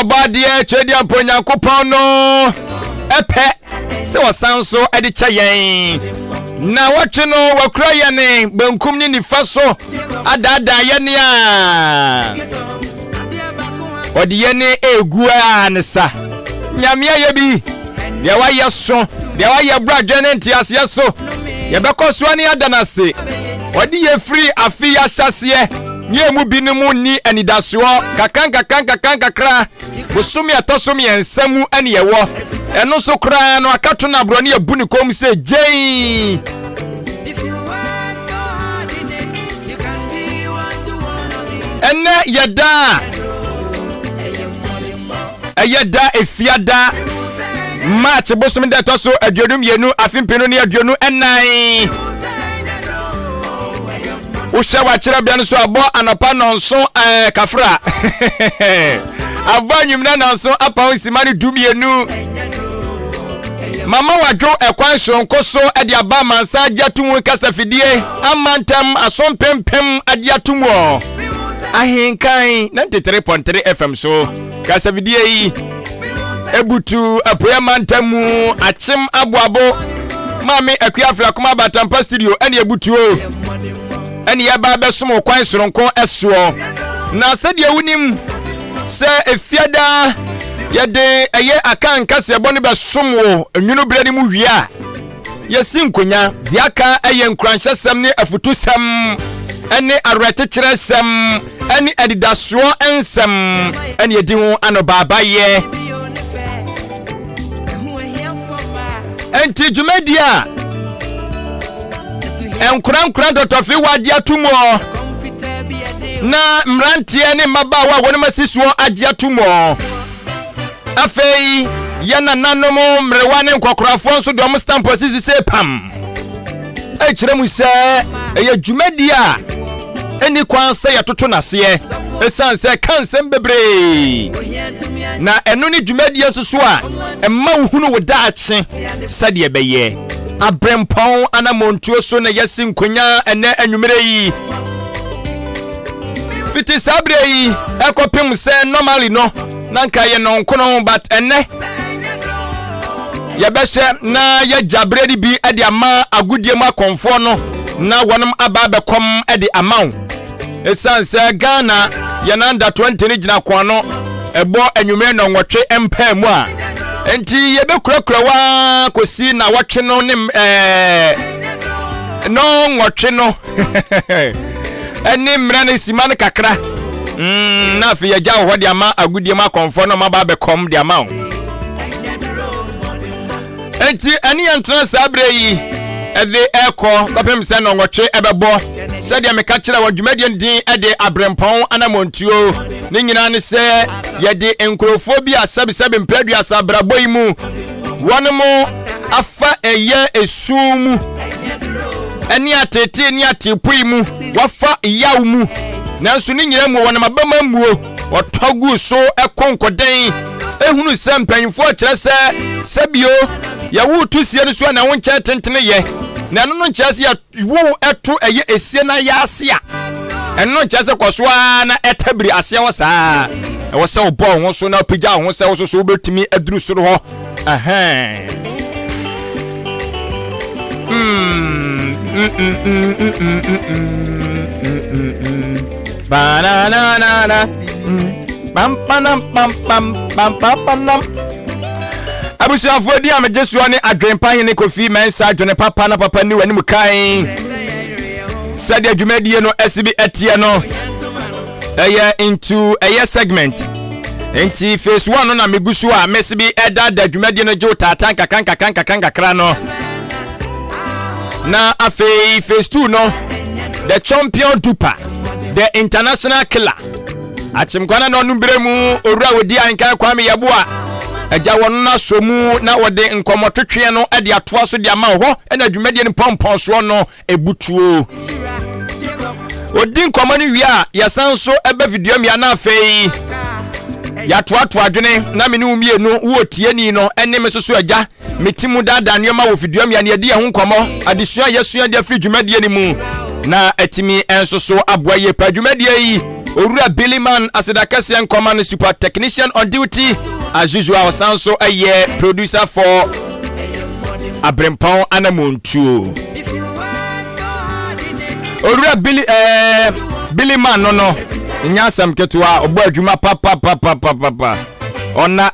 ɔbɔ adeɛ kyerɛdeɛ mpo Nyankopɔn no ɛpɛ sɛ ɔsan so de kyɛ yɛn. Na wɔtwe no wɔkura yɛn benkum ne nifa so adaadaa yɛn a ɔde yɛn egu a ne sa. Nyame ayɛ bi, deɛ wayɛ so, deɛ wayɛ boro adwene ne nteaseɛ so. Yɛbɛkɔ so ne ada no ase. Ɔde yɛ firi afe yi ahyɛseɛ ne emu binom nni anidasoɔ kakra nkakra nkakra nkakra. Bosome a ɛtɔ so mmiɛnsa mu ne ɛwɔ. Ɛno nso koraa no akato no aborɔ ne abu ne kɔn mu sɛ gyei. Ɛnɛ yɛ da a ɛyɛ da efiada March bosome da ɛtɔ so 22 afe 2024. Wohyɛ w'akyerɛbea no so abɔ anɔpa nɔnso ɛɛ kafra abɔ anwummerɛ nɔnso apaw nsima no 12. Mama wadwo ɛkwan soronko so de aba amansan agye ato mu kasafidie ama ntam aso mpempem agye ato mu ɔ Ahenkan 93.3 FM so kasafidie yi ebutu apueɛ mantam mu akyem aboabo maame akua afrakoma abatampa studio ɛne ebutuo ɛne yɛba abɛsom kwan soronko ɛsoɔ na sɛdeɛ wonim sɛ efiada yɛde ɛyɛ aka nkaseɛbɔ no bɛsom wo nwunu berɛ no mu wie a yɛsi nkonya deɛ aka ɛyɛ nkuranhyɛsɛm ne afutusɛm ɛne awerɛkyekyerɛsɛm ɛne anidasoɔ nsɛm ɛne ɛdi ho anobaabayɛ. Enti dwumadie a nkorankora ntɔtɔfe wɔ agye ato mu ɔ na mmeranteɛ ne mmabaawa a wɔnom asi soɔ agye ato mu ɔ. Afei yɛ nananom mmerewa ne nkɔkorafoɔ nso de wɔn stamp asisi sɛ pam. Ɛkyerɛ mu sɛ ɛyɛ dwumadie a ɛni kwan sɛ yɛtoto n'aseɛ ɛsiane sɛ ɛka nsɛm bebree na ɛno ne dwumadie nso so a ɛma wohunu wo daakye sɛdeɛ ɛbɛyɛ. Aberempɔn anammɔntuo so na yɛasi nkonya ɛnɛ anwummerɛ yi. Fiti saa berɛ yi ɛkɔpem sɛ normally no na nka yɛ nɔnkono but ɛnɛ yɛbɛhyɛ na yɛgya berɛ no bi de ama agodie mu akɔmfoɔ no na wɔnom aba abɛkɔm de ama wo. Ɛsiane sɛ Ghana yɛn under 20 no gyina koano ɛbɔ anwummerɛ nnɔnwɔtwe mpaa mu a nti yɛbɛkurakura waa kɔsi na wɔtwe no ne ɛɛ nnɔnwɔtwe no ɛne mmerɛ no sima no kakra na afei yɛgya wɔ hɔ de ama agodie mu akɔmfoɔ no ɔmaba abɛkɔm de ama wo. Enti ɛne yɛn ntena saa berɛ yi ɛde ɛkɔ kɔpem sɛ nnɔnwɔtwe ɛbɛbɔ. Sɛdeɛ meka kyerɛ wɔn dwumadie no din ɛde aberempɔn anammɔntuo. Ne nyinaa ne sɛ yɛde nkurɔfoɔ bi a sɛbesɛbe mprɛ aduasa abrabɔ yi mu wɔn mo afa ɛyɛ esu mu ɛne ateetee ne ateepoe mu wafa yaw mu nanso ne nyinaa mu wɔnam abama mmuo Ɔtɔ guu so ko nkoden ehunu sɛ mpanyinfoɔ kyerɛ sɛ sɛbio yɛwo to sie no so a na wo nkyɛn tentene yɛ na ɛno no nkyerɛ sɛ yɛwo ɛto ɛyɛ esie no ayɛ ase a ɛno no nkyerɛ sɛ kɔ so ara na ɛtabiri aseɛ hɔ saa. Ɛwɔ sɛ wobɔ wo ho so na wopagya wo ho sɛ wo so so wobɛtumi aduru soro hɔ. Ɛhɛn. Mm, mm, mm, mm, mm, mm, mm, mm, mm. Ba-na-na-na-na. Mm. Pam, panam, pam, pam, pam, pam, panam. Abusuafoɔ di a megye soɔ ne adwempa hene Kofi Mensah adwene papa na papa ni w'anim kan sɛdeɛ dwumadie no ɛsi bi ɛteɛ no ɛyɛ into ɛyɛ segment nti phase one no na megu so a mesi bi ɛdada dwumadie no gye wo taataa nkakra nkakra nkakra nkakra no na afei phase two no the champion duper the international killer akyemkwa na ɔno berɛ mu owura wɔdi ankan Kwame Yɛboa agya wɔn no asɔ mu na wɔde nkɔmmɔtwetweɛ no de atoa so de ama hɔ ɛna dwumadie no pɔmpɔn soɔ no ebutuo. Odi nkɔmmɔ no wie a, yɛsan nso ɛbɛ video mmea na afei yɛatoatoa adwene na me ne wo mmienu wo otieni no ɛne me soso agya me ti mu daadaa nneɛma wɔ video mmea ne yɛdi yɛn ho nkɔmmɔ adesua a yɛsua de afiri dwumadie no mu. na atumi nso so aboa yie pa. Dwumadie yi Owura Billy Man aseda kɛseɛ nkɔma no, super technician on duty as usual. Ɔsan so ɛyɛ producer for Abrempɔn Anamontuo. Owura Billy Billy Man no nyɛ asɛm ketewa, ɔbɔ adwuma papapapapapa ɔna.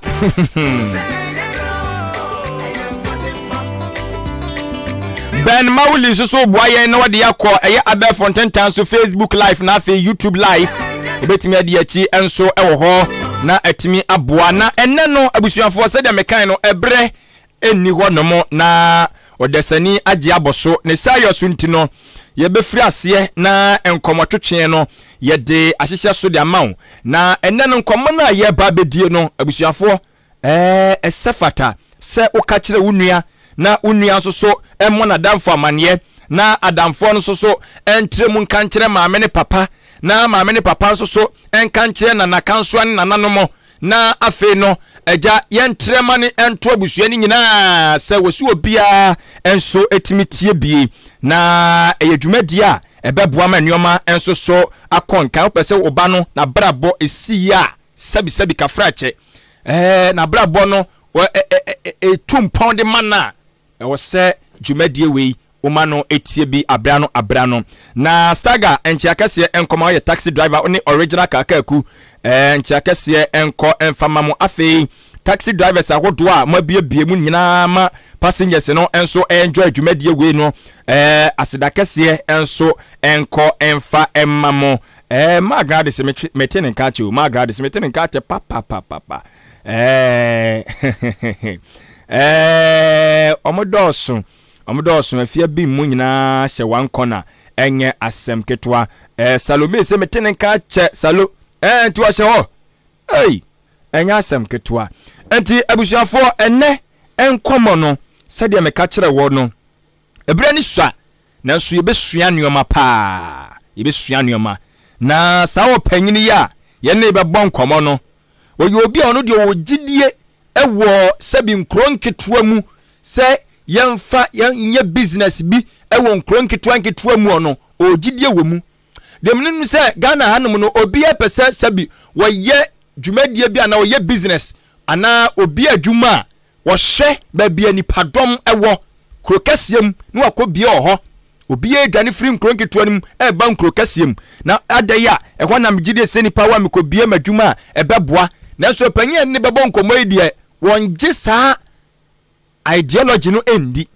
Ben Mawuli nso so boa yɛn na wɔde akɔ ɛyɛ abɛɛfo ntentan so, Facebook Live na afei YouTube Live. Wobɛtumi adi akyi nso wɔ hɔ na atumi aboa. Na ɛnɛ no, abusuafoɔ, sɛdeɛ mekan no, ɛberɛ ɛnni hɔ nom na ɔdasani agye abɔ so ne saa yɛ so nti no, yɛbɛfiri aseɛ na nkɔmmɔtwetwe no yɛde ahyehyɛ so de ama wo. Na ɛnɛ no, nkɔmmɔ no a yɛreba abɛdie no, abusuafoɔ, ɛsɛ fata sɛ woka kyerɛ wo nua na wo nua nso so mmɔ n'adamfo amanneɛ, na adamfoɔ no nso so ntrɛ mu nka nkyerɛ maame ne papa, na maame ne papa nso so nka nkyerɛ nanakansoa ne nananom, na afei no agya yɛntrɛ ma ne nto abusua no nyinaa sɛ wɔsi obiara nso tumi tie bie. Na ɛyɛ dwumadie a ɛbɛboa ma nneɛma nso so akɔ nkan. Wopɛ sɛ wo ba no n'abrabɔ ɛsi yie a, sɛbisɛbi kafrakyɛ, n'abrabɔ no ɛtu mpɔn de ma no a, ɛwɔ sɛ dwumadie wei woma no etie bi abra no abra no. Na Staga nkyea kɛseɛ nkɔma ɔyɛ taxi driver ne original kaakaaku, nkyea kɛseɛ nkɔ mfama mo. Afei taxi drivers ahodoɔ a moabiebie mu nyinaa ma passengers no nso enjoy dwumadie wei no, aseda kɛseɛ nso nkɔ mfa mma mo. Maa Gladys, mete ne nka akyɛ o. Maa Gladys, mete ne nka akyɛ papapapapa. Ɔmo dɔɔso, ɔmo dɔɔso. Afia bi mu nyinaa hyɛ one corner, ɛnyɛ asɛm ketewa. Salome sɛ mete ne nka akyɛ Salo, nti ɔhyɛ hɔ ei, ɛnyɛ asɛm ketewa. Nti abusuafoɔ, ɛnɛ nkɔmɔ no, sɛdeɛ meka kyerɛ wɔ no, ɛberɛ ne sua, nanso yɛbɛsua nneɛma paa, yɛbɛsua nneɛma. Na saa ɔpanyin yi a yɛne bɛbɔ nkɔmɔ no, ɔyɛ obi a ɔno deɛ ɔwɔ gyidie wɔ sɛbi nkuro nketewa mu, sɛ yɛmfa yɛnyɛ business bi wɔ nkuro nketewa nketewa mu. Ɔno ɔwɔ gyidie wɔ mu. Deɛ menim sɛ Ghana hanom no, obi pɛ sɛ sɛbi wɔyɛ dwumadie bi anaa ɔyɛ business anaa obi adwuma a, wɔhwɛ baabi a nipadɔm wɔ, kuro kɛseɛ mu, na wakɔ bie wɔ hɔ. Obiara dwane firi nkuro nketewa no mu ɛreba nkuro kɛseɛ mu, na ada yi a ɛhɔ na megye die sɛ nipa wɔ a mekɔ bie m'adwuma a ɛbɛboa. Nanso panyin a ne bɛbɔ nkɔmmɔ yi deɛ, wɔngye saa ideology no ndi.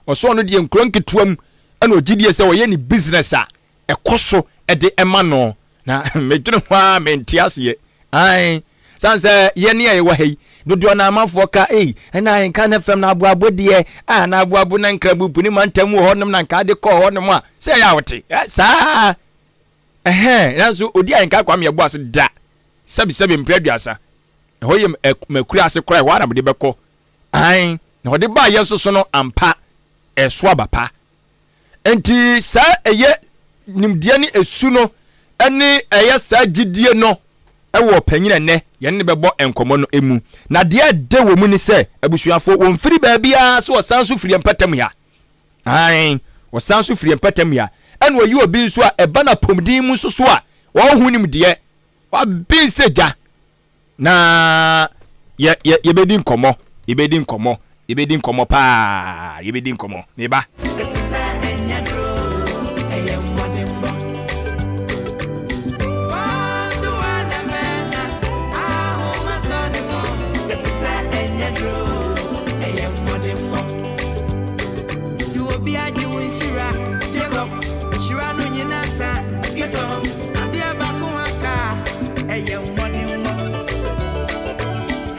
Ɔsɔ no deɛ, nkuro nketewa mu ɛna ɔgye die sɛ ɔyɛ ne business a ɛkɔ so ɛde ɛma no. Na medwene ho a, mente aseɛ ae, san sɛ yɛne a yɛwɔ ha yi dodoɔ na amanfoɔ ka ei, ɛna nka ne fam na aboabo deɛ a na aboabo na nkrabupu ne mantam wɔ hɔnom na nka ade kɔɔ hɔnom a sɛ ɛyɛ a wote saa ɛhɛn. Nanso odi a nka Kwame ɛbɔ ase da sɛbisɛbi mpere 30, ɛhɔ yɛ makura ase koraa, ɛhɔ ara na mede bɛkɔ ae. Na ɔde baa yɛn nso so no ampa, ɛso aba pa. Nti saa ɛyɛ nimdeɛ ne esu no ɛne ɛyɛ saa gyidie no ɛwɔ panyin ɛnɛ yɛne ne bɛbɔ nkɔmɔ no emu. Na deɛ ɛde wɔ mu ne sɛ, abusuafoɔ, wɔn firi baabiara so, ɔsan so firi mpɛtɛm ya ae, ɔsan so firi mpɛtɛm ya. Ɛna ɔyi obi nso a ɛba na pɔmuden mu nso so a wɔn ho nimdeɛ waben sɛ gya. Na yɛ yɛ yɛbɛdi nkɔmɔ, yɛbɛdi nkɔmɔ, yɛbɛdi nkɔmɔ paa, yɛbɛdi nkɔmɔ meba. Efisɛ ɛnyɛ duro, ɛyɛ mmɔdenbɔ. Wɔto alɛmɛna ahoma sɔ ne ho. Efisɛ ɛnyɛ duro, ɛyɛ mmɔdenbɔ. Nti obi agye wo nhyira, Jacob, nhyira no nyina sa, Esau, adeɛ baako aka a, ɛyɛ mmɔdenbɔ.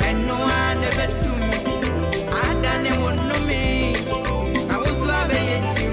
Ɛno ara na ɛbɛtumi adane wo nnome, na wo nso abɛyɛ nhyira.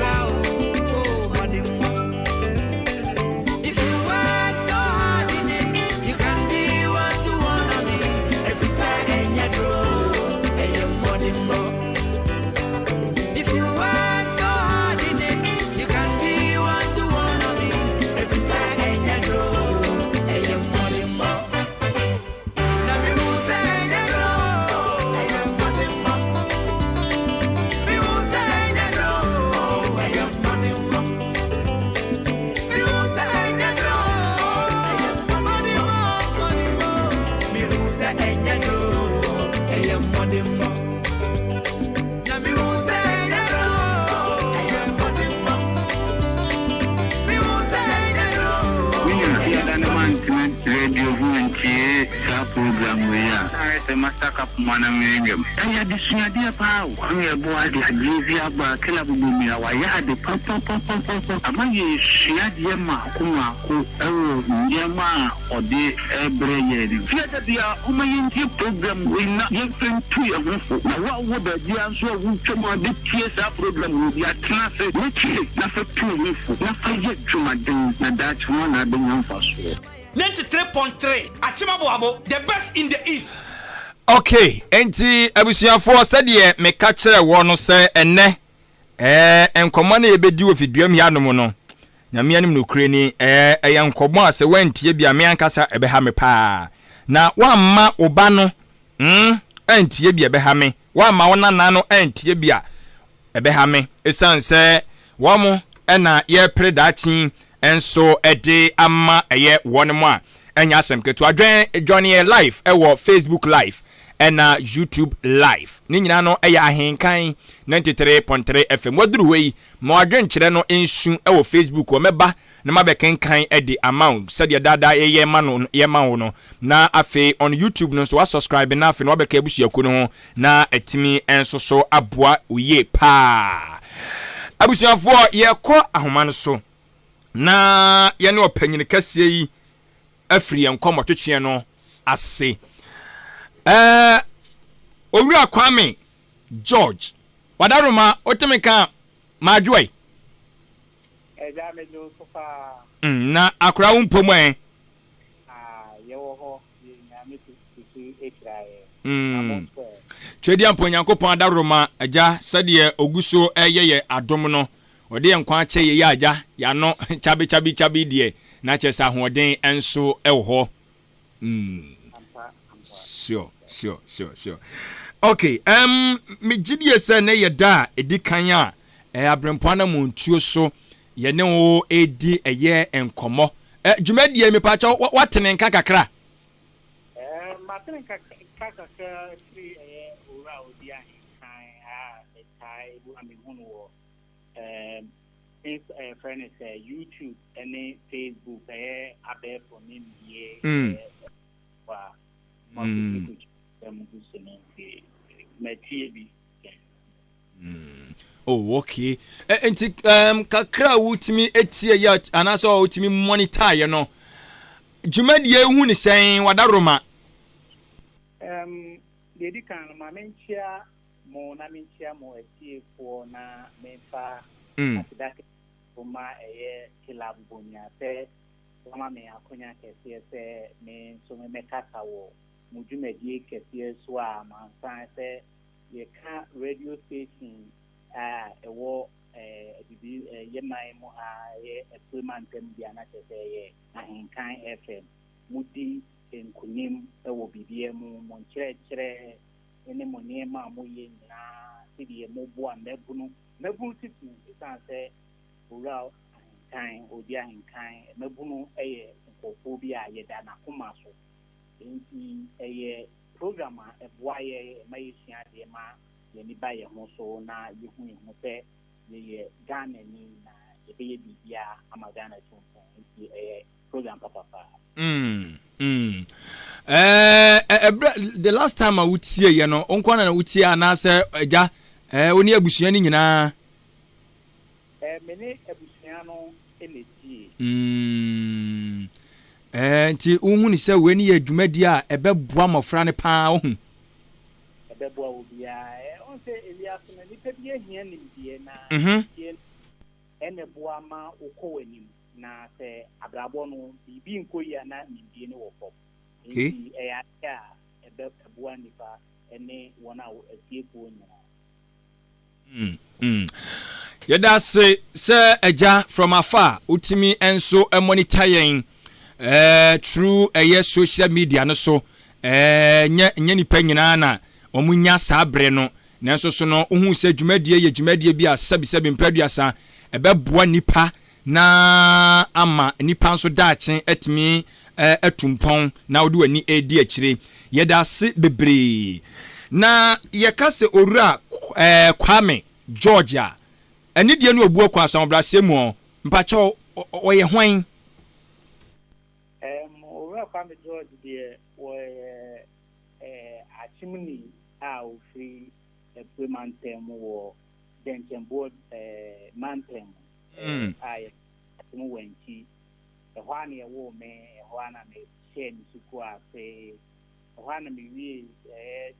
Minya fiada no mantena radio ho antie saa program wei a, na ayɛ sɛ Master Cup mu ana meredwam. Ɛyɛ adesuadeɛ paa o. Kwame Yeboah de adeɛ bi aba Caleb Bumia wayɛ ade papapapapa ama yɛresua adeɛ mmaako mmaako wɔ nneɛma a ɔde rebrɛ yɛn no. Fiada biara ɔma yɛntie program wei na yɛmfa ntu yɛn ho fo. Na wo a wowɔ baabiara nso a wotwam a bɛtie saa program wei bi a, tena ase na tie na fa tu wo ho fo na fa yɛ adwumaden na daakye wo ara na abɛnya mfasoɔ. 93.3 Akyem Aboabo, the best in the East. Ok, enti abusuafoɔ sɛdeɛ meka kyerɛɛ woɔ no sɛ ɛnnɛ ɛɛ nkɔmmɔ no a yɛbɛdi wɔ fiduam hanom no, Nyame anim nokorɛ ni, ɛɛ ɛyɛ nkɔmmɔ a sɛ woantie bi a me ankasa ɛbɛha me paa. Na woamma wo ba no mm antie bi a ɛbɛha me, woamma wo nana no antie bi a ɛbɛha me, ɛsiane sɛ wɔn na yɛrepere daakye nso de ama ɛyɛ wɔn a ɛnyɛ asɛm ketewa. Dwɛn join yɛn live ɛwɔ Facebook live ɛna YouTube live. Ne nyinaa no ɛyɛ Ahenkan 93.3 FM. Waduru hɔ yi, ma wadwenkyerɛ no nsu ɛwɔ Facebook hɔ. Mɛba na mabɛkenkan de ama wo sɛdeɛ daadaa yɛyɛ ma no yɛma wo no. Na afei on YouTube no nso wa subscribe na afei no wabɛka abusuakuo no ho na atumi nso so aboa wo yie paa. Abusuafoɔ yɛkɔ ahoma no so na yɛne ɔpanyin kɛseɛ yi afiri yɛn nkɔmmɔtwetweɛ no ase. Ɛɛ Owura Kwame George Wadaroma wotumi ka Maajoe. Ɛgya megye wo so paa. Mm, na akora wo mpɔ mu ɛ. Ah, yɛwɔ hɔ, yɛ Nyame susu ahyira yɛ. Na mo Mm. nso ɛ? Twedeampo Nyankopɔn adaworoma Agya sɛdeɛ ɔgu so reyɛ yɛ adom no ɔde yɛn nkwa akyɛ yɛ yi Agya yɛano kyabe kyabe kyabe deɛ na kyerɛ sɛ ahoɔden nso wɔ hɔ mm. Ampa, ampa. Sure, sure, sure, sure. Okay, um, me gyidie sɛ ne yɛ da a ɛdi kan a eh, aberempɔn anamontuo so yɛne wo ɛredi ɛyɛ nkɔmmɔ. Eh, dwumadie mepaakyɛw woate ne nka kakra? Eh, mate ne nka kakra firi ɛyɛ owura a ɔdi ahenkan a metaa ebu a mehu no wɔ eh, yɛfrɛ no sɛ YouTube ne Facebook ɛyɛ abɛɛfo ne mbie mm. a makutukutu mu gu so no nti matie bi. Mm. Oh, okay. Eh, nti um, kakra a wotumi etie yɛ anaasɛ wotumi monitor yɛ no dwumadie hu ne sɛn wadaroma? Um, deɛ di kan no ma menkyia mo na menkyia mo atiefoɔ na memfa aseda kɛseɛ ma ɛyɛ Caleb Bonia sɛ wama me akonya kɛseɛ sɛ me nso memmɛkasa wɔ mo dwumadie kɛseɛ so a mansan sɛ yɛka radio station a ɛwɔ abibi yɛ man mu ha ɛyɛ Apue mantam bi a na kyerɛ sɛ ɛyɛ Ahenkan FM. Modi nkunim wɔ biribiara mu, mo nkyerɛkyerɛ ne mo nneɛma a moyɛ nyinaa, sɛdeɛ moboa mmabunu, mmabunu titiriw, ɛsiane sɛ Owura Ahenkan, ɔredi ahenkan, mmabunu yɛ nkurɔfoɔ bi a yɛda n'akoma so. Enti ɛyɛ program a ɛboa yɛn, ɛma yɛsua adeɛ ma yɛn ani ba yɛn ho so na yɛhu yɛn ho sɛ yɛyɛ Ghanani na yɛbɛyɛ biribiara ama Ghana atu mpɔn. Enti ɛyɛ program papa paa. Mm, mm. Eh, eh, eh, the last time a wotie yɛ no, wo nko na wotie anaasɛ agya, eh, wo ne abusua no nyinaa? Eh, me ne abusua no na etie. Mm. Eh, nti wohu ne sɛ wei ne yɛ dwumadi a ɛbɛboa mmɔfra no paa wohu? Ɛbɛboa obiara. Eh, ɔn sɛ ewiase no, nipa bi ahia nimdeɛ na mm-hmm. nimdeɛ ɛna ɛboa ma wokɔ w'anim. Na sɛ abrabɔ no biribi nkɔ yie a na nimdie no wɔ fam. Nti ɛyɛ adeɛ a ɛbɛ ɛboa nnipa ne wɔn a atiefoɔ nyinaa. Mm, mm. Yɛda ase sɛ agya from afar wotumi nso monitor yɛn eh, through ɛyɛ social media no so eh, nyɛ nyɛ nipa nyinaa na wɔn nya saa bere no nanso so no wohu sɛ dwumadie yɛ dwumadie bi a sɛbisɛbi mprɛduasa ɛbɛboa nipa na ama nnipa nso daakye atumi atu mpɔn na wode w'ani redi akyire. Yɛda ase bebree. Na yɛka sɛ Owura Kwame George a, anidie ne obuo kwan so ahobrɛaseɛ mu ɔ, mpakyɛw ɔyɛ hwan? Owura Kwame George deɛ wɔyɛ Akyemni a ɔfiri Apue mantam mu wɔ Dɛnkyɛmboɔ mantam mu a yɛfrɛ no Akyem Wankyi. Ɛhɔ ara na yɛwoo me, ɛhɔ ara na mehyɛɛ me sukuu ase, ɛhɔ ara na mewiee ɛyɛ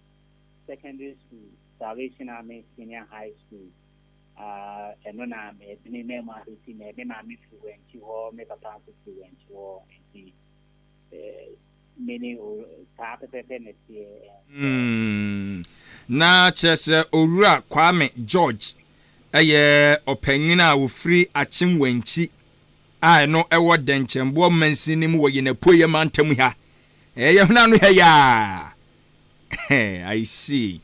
secondary school, Salvation Army Senior High School. Ɛno na mebene na mu abɛsi nnɛ. Me maame firi Wankyi hɔ, me papa nso firi Wankyi hɔ, nti me ne saa pɛpɛpɛ na ɛteɛ. Mm, na kyerɛ sɛ Owura Kwame George yɛ ɔpanyin a ɔfiri Akyem Wankyi a ɛno ɛwɔ Dɛnkyɛmboɔ mansin no mu wɔ yɛn apueɛ mantam ha. Ɛyɛ yɛn hwene ano ha yi ara. I see.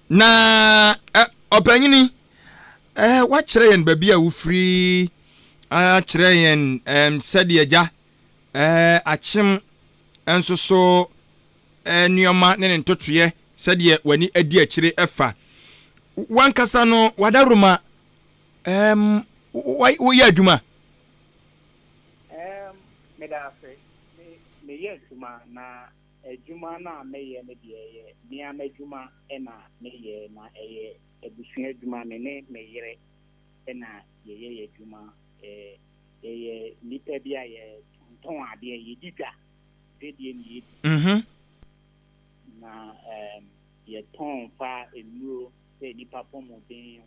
Na ɔpanyini, woakyerɛ yɛn baabi a wofiri, akyerɛ yɛn sɛdeɛ agya akyem nso so nneɛma ne ne ntotoeɛ sɛdeɛ w'ani adi akyire ɛfa. Wankasa no, wadaworoma, woyɛ adwuma? Meda ase. Meyɛ adwuma na Adwuma no a meyɛ no deɛ, ɛyɛ me ara m'adwuma na meyɛ, na ɛyɛ abusua adwuma. Me ne me yere na yɛyɛ yɛn adwuma. Yɛyɛ nnipa bi a yɛtontɔn adeɛ, yɛdi dwa, dwadie na yɛdi. Na yɛtɔn fa nnuro sɛ nnipa apɔmuden ho,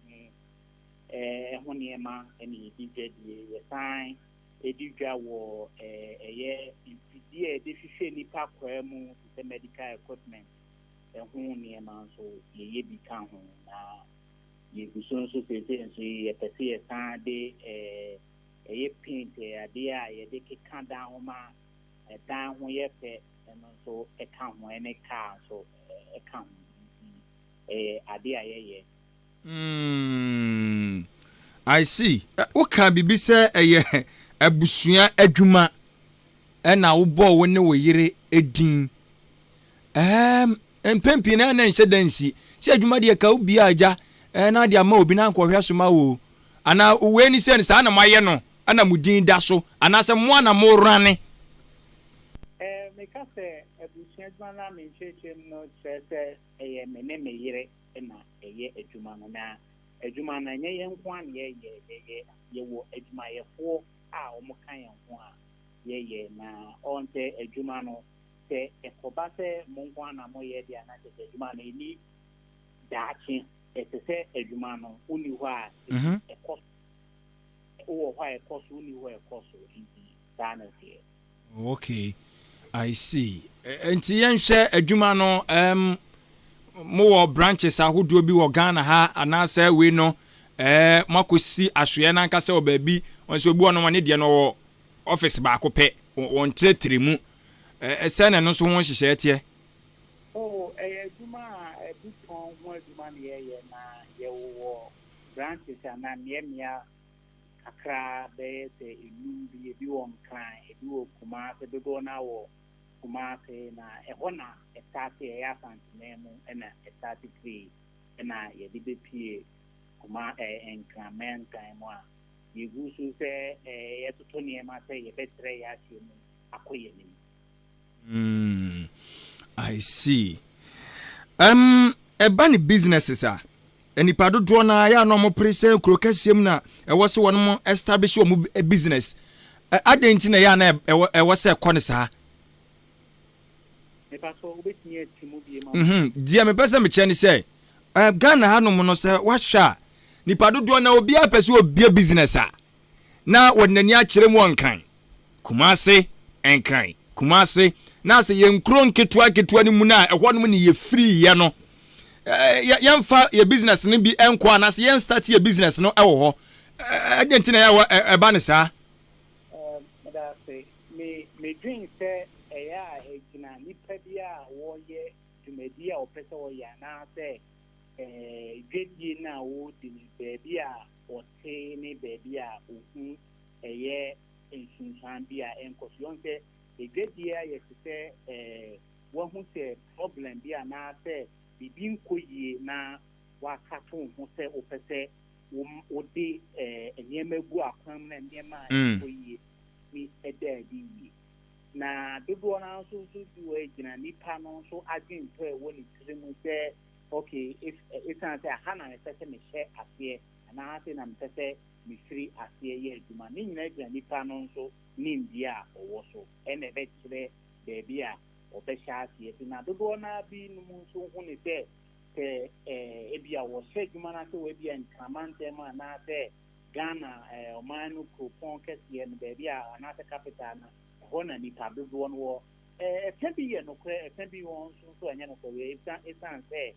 ɛho nneɛma na yɛdi dwadie. Yɛsan di dwa wɔ ɛyɛ mfidie a yɛde hwehwɛ nnipa kwaa mu te sɛ medical equipment ho nneɛma nso yɛyɛ bi ka ho. Na yɛgu so nso seesei nso yɛpɛ sɛ yɛsan de ɛyɛ paint, adeɛ a yɛde keka dan ho ma dan ho yɛ fɛ, ɛno nso ka ho, ɛne car nso ka ho. Nti ɛyɛ adeɛ a yɛyɛ. Mm, I see. Wokaa biribi sɛ ɛyɛ abusua adwuma ɛna wobɔɔ wo ne wo yere din. Ɛɛm, mpɛn pii na na nhyɛ da nsi. Sɛ adwuma deɛ ka wo bia agya na ade ama obi na ankɔhwɛ so ma wo. Anaa wei ne sɛ saa na moayɛ no ɛna mo din da so anaasɛ mo a na mo rane. Ɛɛ, meka sɛ abusua adwuma no a me nkyerɛkyerɛ mu no kyerɛ sɛ ɛyɛ me ne me yere na ɛyɛ adwuma no. Na adwuma no, ɛnyɛ yɛn nko ara na yɛyɛ. Yɛyɛ, yɛwɔ adwumayɛfoɔ a wɔka yɛn ho a yɛyɛ. Na ɔn sɛ adwuma no, sɛ ɛkɔba sɛ mo nko ara na moyɛ deɛ a, na kyerɛ sɛ adwuma no ɛnni daakye. Ɛsɛ sɛ adwuma no, wonni hɔ a ɛkɔ so. Wowɔ hɔ a ɛkɔ so, wonni hɔ a ɛkɔ so. Nti saa na ɛteɛ. Okay, I see. Nti yɛnhwɛ adwuma no, um, mowɔ branches ahodoɔ bi wɔ Ghana ha anaasɛ wei no eh, moakɔsi asoeɛ no ankasa wɔ baabi? Wɔn sɛ obi wɔ no ne deɛ no wɔ office baako pɛ, wɔn trɛtrɛ mu. Sɛ na ɛno nso ho nhyehyɛeɛ teɛ? Oh, ɛyɛ adwuma a ɛbu tɔn ho adwuma na yɛyɛ, na yɛwowɔ branches anaa mmeammea kakra bɛyɛ sɛ enum bi, ebi wɔ Nkran, ebi wɔ Kumase, dodoɔ no ara wɔ Kumase, na ɛhɔ na ɛstartee, ɛyɛ Asanteman mu na ɛstarte firii, ɛna yɛde bɛpue Kuma ɛɛ Nkran mantan mu a yɛgu so sɛ ɛɛ yɛtoto nneɛma sɛ yɛbɛtrɛ yɛn ahyeɛ mu akɔ yɛn anim. Mm, I see. Um, ɛba ne businesses a, nnipa dodoɔ no ara yɛ a na wɔpere sɛ kuro kɛseɛ mu na ɛwɔ sɛ wɔn establish wɔn business. Adɛn nti na ɛyɛ a na ɛwɔ sɛ ɛkɔ no saa? Mhm. Deɛ mepɛ sɛ mekyerɛ ne sɛ, Ghana hanom no sɛ woahwɛ a, nipa dodoɔ na obiara pɛ sɛ obie business a, na wɔde n'ani akyerɛ mu wɔ Nkran, Kumase, Nkran, Kumase, na sɛ yɛn nkuro nketewa nketewa no mu no a ɛhɔ nom ne yɛfiriiɛ no, yɛmfa yɛ business no bi nkɔ anaasɛ yɛn start yɛ business no wɔ hɔ. Ɛdeɛ nti na yɛwɔ ɛba ne saa? Meda ase. Me medwen sɛ ɛyɛ a ɛgyina nipa bi a wɔyɛ dwumadi a ɔpɛ sɛ ɔyɛ anaasɛ dwadie no a wɔredi no baabi a ɔte ne baabi a ɔhu ɛyɛ nsunsuan bi a ɛnkɔ so. Yɛhu sɛ. Edwadie ayɛ te sɛ eh, woahu sɛ problem bi anaasɛ biribi nkɔ yie na woasato wo ho sɛ wopɛ sɛ wode eh, nneɛma gu akwan mu na nneɛma a ɛnkɔ yie tumi da adi yie. Na dodoɔ no ara nso nso bi wɔ gyina nipa no nso adwentɔ a ɛwɔ ne tiri mu sɛ okay, if ɛsiane sɛ aha na mepɛ sɛ mehyɛ aseɛ anaa ha sei na mepɛ sɛ mefiri aseɛ yɛ adwuma. Ne nyinaa gyina nipa no nso nimdeɛ a ɔwɔ so ɛna ɛbɛkyerɛ baabi a ɔbɛhyɛ aseɛ fi. Na dodoɔ no ara binom nso hu ne sɛ sɛ ebia wɔhyɛ adwuma no ase wɔ ebia Nkramantam anaasɛ Ghana ɔman no kuropɔn kɛseɛ no baabi a anaasɛ capital no, ɛhɔ na nipa dodoɔ no wɔ. Ɛfã bi yɛ nokorɛ, ɛfã bi wɔ nso nso ɛnyɛ nokorɛ. Ɛsiane sɛ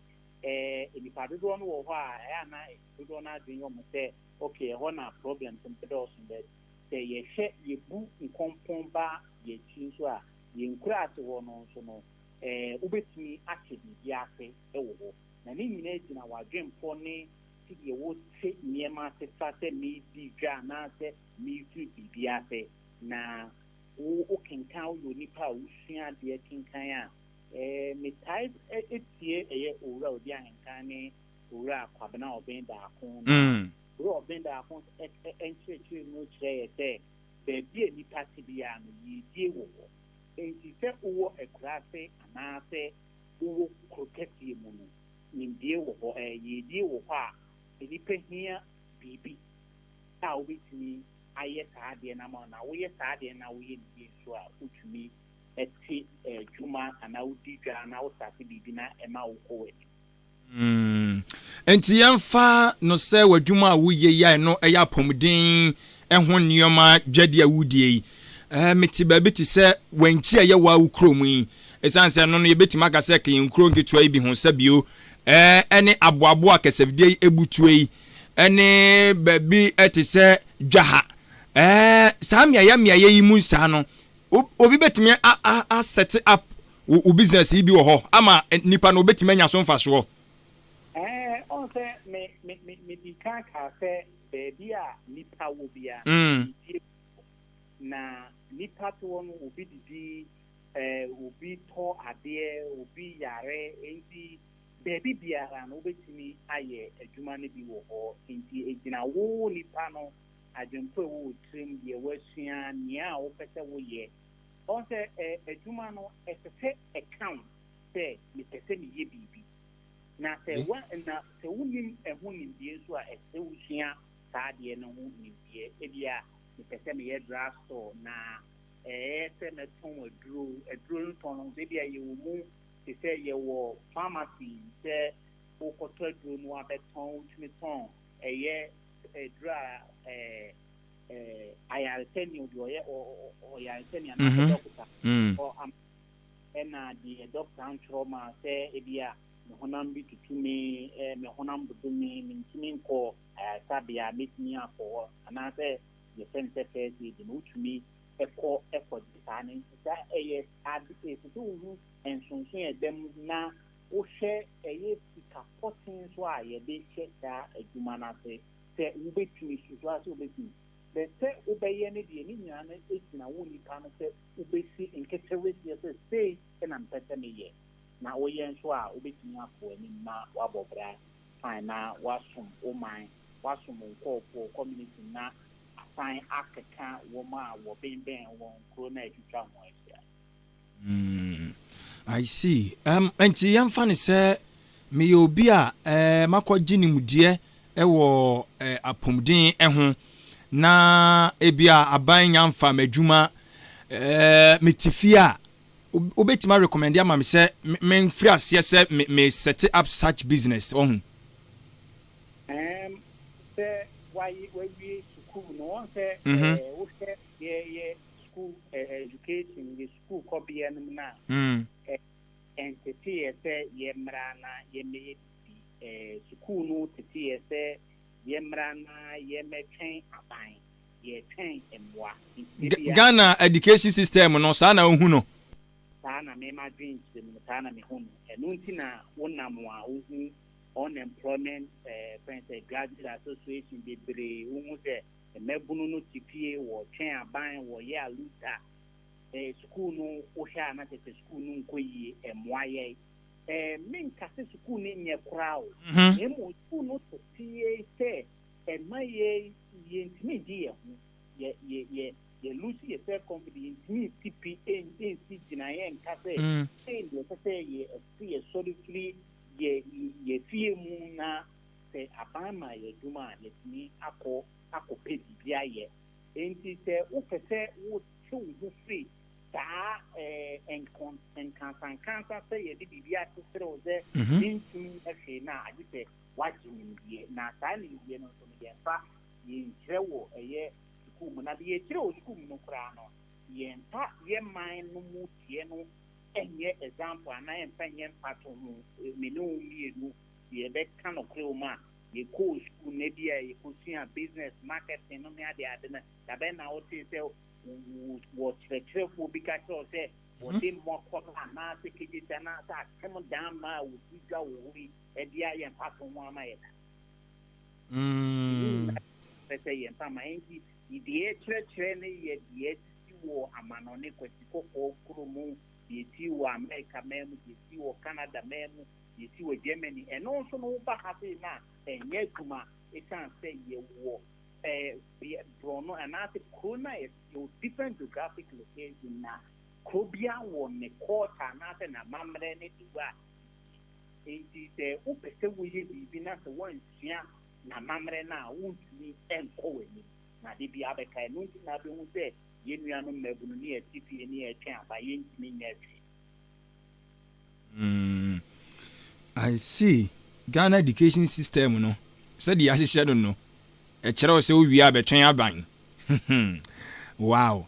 nnipa dodoɔ no wɔ hɔ a, ɛyɛ a na dodoɔ no adwene yɛ wɔn sɛ okay, ɛhɔ na problems no bɛdɔɔso, but sɛ yɛhwɛ, yɛbu nkɔmpɔn ba yɛn akyi nso a, yɛn nkuraase hɔ no nso no, wobɛtumi ahyɛ biribi ase wɔ hɔ. Na ne nyinaa gyina w'adwempɔ ne sɛdeɛ wote nneɛma ase fa sɛ meredi dwa anaasɛ merefiri biribi ase. Na wo wokenkan, woyɛ onipa a wosua adeɛ kenkan a, metae tie ɛyɛ Owura Odi Ahenkan ne Owura Kwabena Ɔben Daako. Na Owura Ɔben Daako nkyerɛkyerɛ mu kyerɛ yɛ sɛ baabi a nnipa te biara no, yiedie wɔ hɔ. Enti sɛ wowɔ akuraase anaasɛ wowɔ kuro kɛseɛ mu no, nimdeɛ wɔ hɔ, ɛɛ, yiedie wɔ hɔ a nnipa hia biribi a wobɛtumi ayɛ saa adeɛ no ama wo. Na woyɛ saa adeɛ no na woyɛ no yie nso a, wotumi te adwuma anaa wodi dwa anaa wostate biribi na ɛma wokɔ w'anim. Mm. Enti yɛmfa no sɛ w'adwuma a woyɛ yi a ɛno ɛyɛ apɔmuden ho nneɛma dwadi a wodie yi. Eh, mete baabi te sɛ wankyi a ɛyɛ wo a wo kurom yi. Ɛsiane sɛ ɛno no yɛbɛtumi aka sɛ ɛka yɛn nkuro nketewa yi bi ho sɛ bio eh, ɛne aboaboa kɛsɛfidie yi ebutuo yi ɛne baabi te sɛ dwaha. Eh, saa mmeaeɛ mmeaeɛ yi mu saa no, obi bɛtumi a, a, a set up wo wo business yi bi wɔ hɔ ama nipa no obetumi anya so mfasoɔ. Ɛɛ, ɔn sɛ me me me me di kan kaa sɛ baabi a nipa wɔ biara no, biribi wɔ hɔ. Na nipa te hɔ no, obi didi, ɛɛ, obi tɔ adeɛ, obi yare, enti baabi biara no wobɛtumi ayɛ adwuma no bi wɔ hɔ. Enti egyina wo nipa no adwempo a ɛwɔ wo tirim, deɛ woasua, nea a wopɛ sɛ woyɛ. Ɔhu sɛ adwuma no, ɛsɛ sɛ ɛka wo sɛ mepɛ sɛ meyɛ biribi. Na sɛ wa na sɛ wonim ɛho nimdeɛ nso a, ɛsɛ sɛ wosua saa adeɛ no ho nimdeɛ. Ebia mepɛ sɛ meyɛ drug store na ɛyɛ sɛ mɛtɔn aduro. Aduro no tɔn no nso, ebia yɛwɔ mu te sɛ yɛwɔ pharmacy sɛ wokɔtɔ aduro no abɛtɔn, wotumi tɔn ɛyɛ aduro a ɛɛ ayaresani o, deɛ ɔyɛ ɔyaresani anaasɛ dɔkota hɔ ama ɛna deɛ dɔkota ntwerɛ ma sɛ ebi a me honam bi tutu me, me honam dodo me, mentumi nkɔ ayaresabea, mɛtumi akɔ hɔ anaasɛ deɛ fɛ no sɛ first aid no wotumi ɛkɔ ɛkɔgye saa no. Nti saa ɛyɛ ade ɛsɛ sɛ wohu nsonsono a ɛda mu na wohwɛ ɛyɛ sika pɔten nso a yɛde hyɛ saa adwuma no ase. Sɛ wobɛtumi, susu ara sɛ wobɛtumi. But sɛ wobɛyɛ no deɛ, ne nyinaa no gyina wo nipa no sɛ wobɛsi nketeweseɛ sɛ sei na mepɛ sɛ meyɛ. Na woyɛ nso a, wobɛtumi akɔ anim na woabɔ bra fine na woasom wo man, woasom wo nkurɔfoɔ, wo community no na asan akeka wɔn a wɔbenbɛn wɔn nkuro no a atwitwa ho ahyia. Mm, I see. Um, nti yɛmfa no sɛ meyɛ obi a eh, makɔgye nimdeɛ wɔ eh, apɔmuden ho na ebi a aban nya mfa m'adwuma eh, mete fie a wobɛtumi arecommend ama me sɛ memfiri aseɛ sɛ me, me set up such business ɔho? Um, sɛ wawie sukuu no wɔn sɛ mm -hmm. eh, wohwɛ yɛyɛ Sukuu education, yɛ sukuu kɔbea no mu no a, ɛntete yɛ sɛ yɛmmra na yɛmmɛyɛ biribi. Sukuu no tete yɛ sɛ yɛmmra na yɛmmɛtwɛn aban, yɛtwɛn mmoa. Ghana education system no, saa na wohu no? Saa na me m'adwene kyerɛ mu no, saa na mehu no. Ɛno nti na wonam a wohu unemployment, fɛn sɛ graduate association bebree, wohu sɛ Mmabunu no te fie, wɔtwɛn aban, wɔyɛ aluta. Sukuu no, wohwɛ a, na kyerɛ sɛ sukuu no nkɔ yie, ɛmmoa yɛn. Menka sɛ sukuu no nyɛ koraa o, na mmom sukuu no tete yɛ sɛ ɛma yɛ yɛntumi ngye yɛn ho, yɛ lose yɛ self confidence, yɛntumi nsi pi, ɛnsi gyinaeɛ nka sɛ sɛ deɛ ɛsɛ sɛ yɛ ɛsɛ yɛsɔre firi yɛ fie mu na sɛ aban ma yɛ adwuma a, yɛtumi akɔpɛ biribi ayɛ. Nti sɛ wopɛ sɛ wote wo ho firi saa nkɔn nkansankansa sɛ yɛde biribi akyekyere wo sɛ mentumi nyɛ hwee na agye sɛ woagye nimdeɛ, na saa nimdeɛ no nso no, yɛmfa yɛnkyerɛ wɔ ɛyɛ sukuu mu, na de yɛkyerɛ wɔ sukuu mu no koraa no, yɛmfa yɛ man no mu teɛ no ɛnyɛ example anaa yɛmfa nyɛ mfato ho. Me ne wo mmienu yɛbɛka nokorɛ wɔ mu a, yɛkɔɔ sukuu na bi a yɛkɔsua business marketing no ne ade ade no, dabɛn na wotee sɛ wɔ kyerɛkyerɛfoɔ bi ka kyerɛ wo sɛ wɔde mmɔkɔ no anaasɛ Kejetia anaasɛ Akyem Damma a wɔdi dwa wɔ hɔ yi ɛde ayɛ mfato ho ama yɛ da? Pɛ sɛ yɛmfa ma. Nti deɛ kyerɛkyerɛ no yɛ deɛ sisi wɔ amanɔne, Kwasi Kɔkɔɔ kuro mu, deɛ si wɔ America man mu, deɛ si wɔ Canada man mu, deɛ si wɔ Germany. Ɛno nso no, woba ha sei na ɛnyɛ adwuma, ɛsiane sɛ yɛwɔ borɔno anaasɛ kuro no a yɛwɔ different geographic location, na kuro biara wɔ ne culture anaasɛ n'amammerɛ ne de a. Nti sɛ wopɛ sɛ woyɛ biribi na sɛ woansua n'amammerɛ no a, wontumi nkɔ w'anim na de bi abɛka. Ɛno nti na abɛhu sɛ yɛn nuanom mmabunu ne yɛte fie ne yɛtwɛn aba, yɛntumi nyɛ hwee. I see. Ghana education system no, sɛdeɛ ahyehyɛ no, ɛkyerɛ wo sɛ wowie a, bɛtwɛn aban. Wow,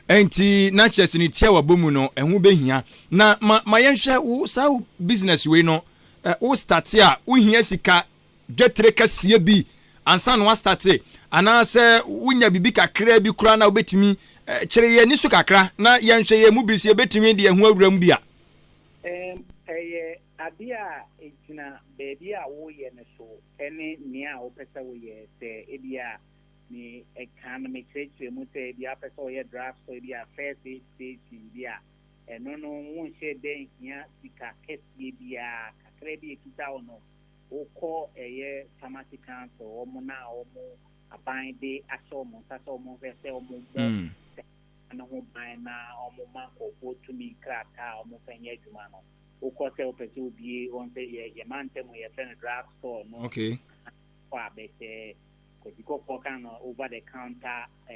nti na kyerɛ sɛ ne tia wabɔ mu no, ɛho bɛhia na ma yɛnhwɛ wo saa wo business wei no. Wo start a, wohia sika dwetire kɛseɛ bi ansa na wastart, anaasɛ wonya biribi kakra bi koraa na wobɛtumi kyerɛ yɛn ani so kakra na yɛnhwɛ yɛn mu bi sɛ yɛbɛtumi de ɛho awura mu bi a? Ɛyɛ adeɛ a ɛgyina baabi a woyɛ no so ɛne nea a wopɛ sɛ woyɛ. Sɛ ebi a me ɛka no, mekyerɛkyerɛ mu sɛ ebi a wopɛ sɛ woyɛ drug store, ebi a first aid station bi a, ɛno no wonhyɛ dɛ hia sika kɛseɛ biara. Kakra bi ekita wo no, wokɔ ɛyɛ Pharmacy Council, wɔn na wɔn aban de ahyɛ wɔn nsa sɛ wɔn hwɛ sɛ wɔn mmɔ ne ho ban na wɔn ma nkurɔfoɔ tumi krataa a wɔn fɛ nyɛ adwuma no. Wokɔ sɛ wopɛ sɛ obie wɔn sɛ yɛ mantam yɛfrɛ no drug store no, kɔ abɛsɛ Kwasi Kɔkɔɔ kan no, over the counter.